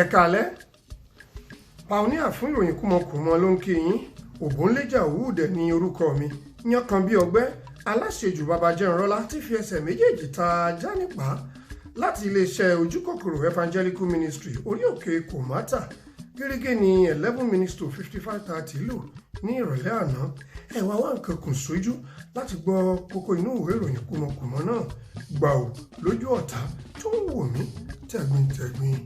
Ẹ káalẹ́, pioneer fún ìròyìn kúmọkùmọ ló ń kí yín. Ògúnléjà Òwúdẹ ní orúkọ mi. Yan kan bí ọgbẹ́ aláṣejù bàbá jẹunrọ́lá tí fi ẹsẹ̀ méjèèjì ta ajá nípa láti iléeṣẹ́ Ojúkòkòrò Evangelical Ministry, orí òkè Kòmátà. Gírígé ní 10:45:30 lù ní ìrọ̀lẹ́ àná. Ẹ wá wá nǹkan kùn sójú láti gbọ́ kókó inú ìwé ìròyìn kúmọkùmọ náà gbà ò lójú ọ̀tá tó ń wò mí tẹ̀gbintẹ̀gbin.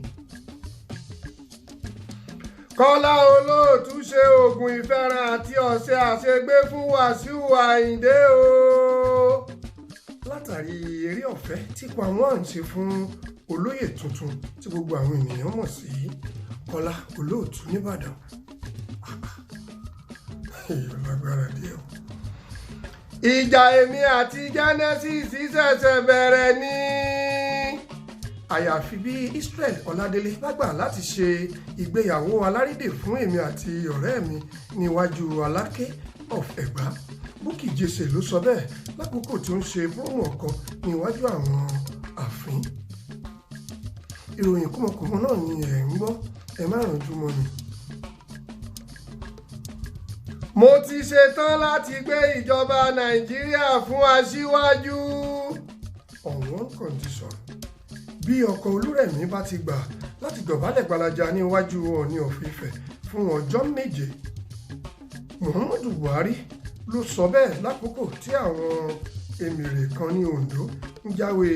Kọ́lá Olóòtú ṣe oògùn ìfẹ́ràn àti ọ̀sẹ̀ àṣegbé fún Wàsíù Àyìndé o. Látàrí eré ọ̀fẹ́ tí Kwam1 ṣe fún olóyè tuntun tí gbogbo àwọn ènìyàn mọ̀ sí Kọ́lá Olóòtú nìbàdàn. Èyí lágbára díẹ̀ o. Ìjà èmi àti Genesis ṣẹ̀ṣẹ̀ bẹ̀rẹ̀ ní. Àyàfi bí Israel Ọládélé bá gbà láti ṣe ìgbéyàwó alárédè fún èmi àti ọ̀rẹ́ mi níwájú Aláké of Ẹ̀gbá. Bukky Jesse ló sọ bẹ́ẹ̀ lákòókò tí ó ń ṣe promo ọkọ níwájú àwọn ààfin. Ìròyìn kúmọkùmọ náà ni ẹ̀ ń gbọ́, ẹ má rànjú mọ́ ni. Mo ti ṣetán láti gbé ìjọba Nàìjíríà fún aṣíwájú on one condition: bí ọkọ̀ Olúrẹ̀mí bá ti gbà láti dọ̀bálẹ̀ gbalaja níwájú Ọọ̀ni of Ifẹ̀ fún ọjọ́ 7. Muhammadu Buhari ló sọ bẹ́ẹ̀ lákòókò tí àwọn emèrè kan ní Ondo ń jáwé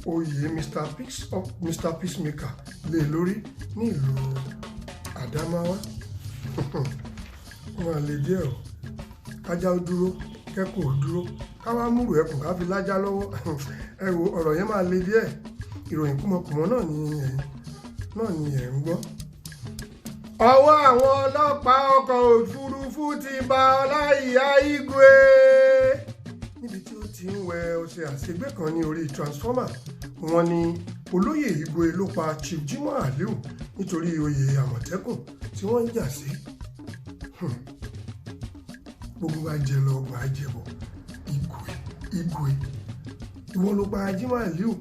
oyè Mr Peace of Mr Peacemaker lé lórí ní ìlú Adamawa. Wọn lè díẹ̀ o, kájá ó dúró, kẹ́kọ̀ọ́ ó dúró, káwá múrù ẹkùn ká fi lájá lọ́wọ́. Ẹ wo, ọ̀rọ̀ yẹn máa le díẹ̀. Ìròyìn kúmọkùmọ náà ni ẹ̀ ń gbọ́. Ọwọ́ àwọn ọlọ́pàá ọkọ̀ òfurufú ti ba Ọláìyá Igwe níbi tí ó ti ń wẹ ọṣẹ àṣegbé kan ní orí transformer. Wọ́n ní olóyè Igwe ló pa Chief Jimoh Aliu nítorí oyè Àmọ̀tẹ́kùn tí wọ́n ń jà sí. Gbogbo wa jẹ lọ, ọgbà jẹbọ. Igwe, Igwe, ìwọ ló pa Jimoh Aliu.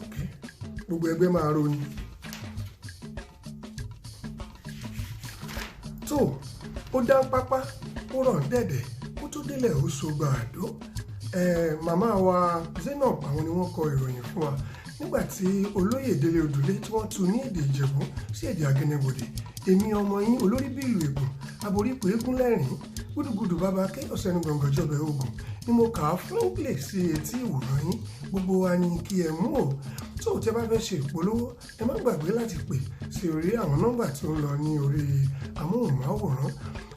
Ok, gbogbo ẹgbẹ́ máa roni. Tó ó dá pápá, ó rọ̀ dẹ̀dẹ̀ kó tó délẹ̀, ó sọgbà àdó. Màmá wa Zainab, àwọn ni wọ́n kọ ìròyìn fún wa nígbà tí olóyè Délé Odùlé tí wọ́n tu ní èdè Ìjẹ̀bú sí èdè Àgẹnẹbọdè. Èmi ọmọ yín, olórí bí ìlú Ègùn, aborípo eégún lẹ́rìn gúdúgúdú, bàbá kéyọ̀sẹ́nu gbọ̀ngànjọbẹ̀ ogun ni mo kà á fúnlẹ̀ sí etí ìwòran yín. Gbogbo wa ni kí ẹ mú o. Tó o tẹ́ bá fẹ́ ṣe ìpolówó, ẹ má gbàgbé láti pè sí orí àwọn nọ́mbà tí ó ń lọ ní orí amóhùnmáwòrán.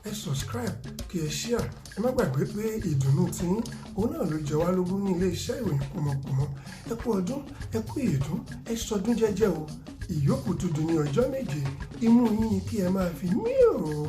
Ẹ subscribe, kí ẹ share. Ẹ má gbàgbé pé ìdùnnú tí òun náà ló jẹ wá lógún ní ilé iṣẹ́ ìròyìn kúmọkùmọ. Ẹ kú ọdún, ẹ kú ìyèdún, ẹ sọdún jẹ́jẹ́ o. Ìyókù tuntun ní ọjọ́ 7. Imú yín ni kí ẹ máa fi mí o.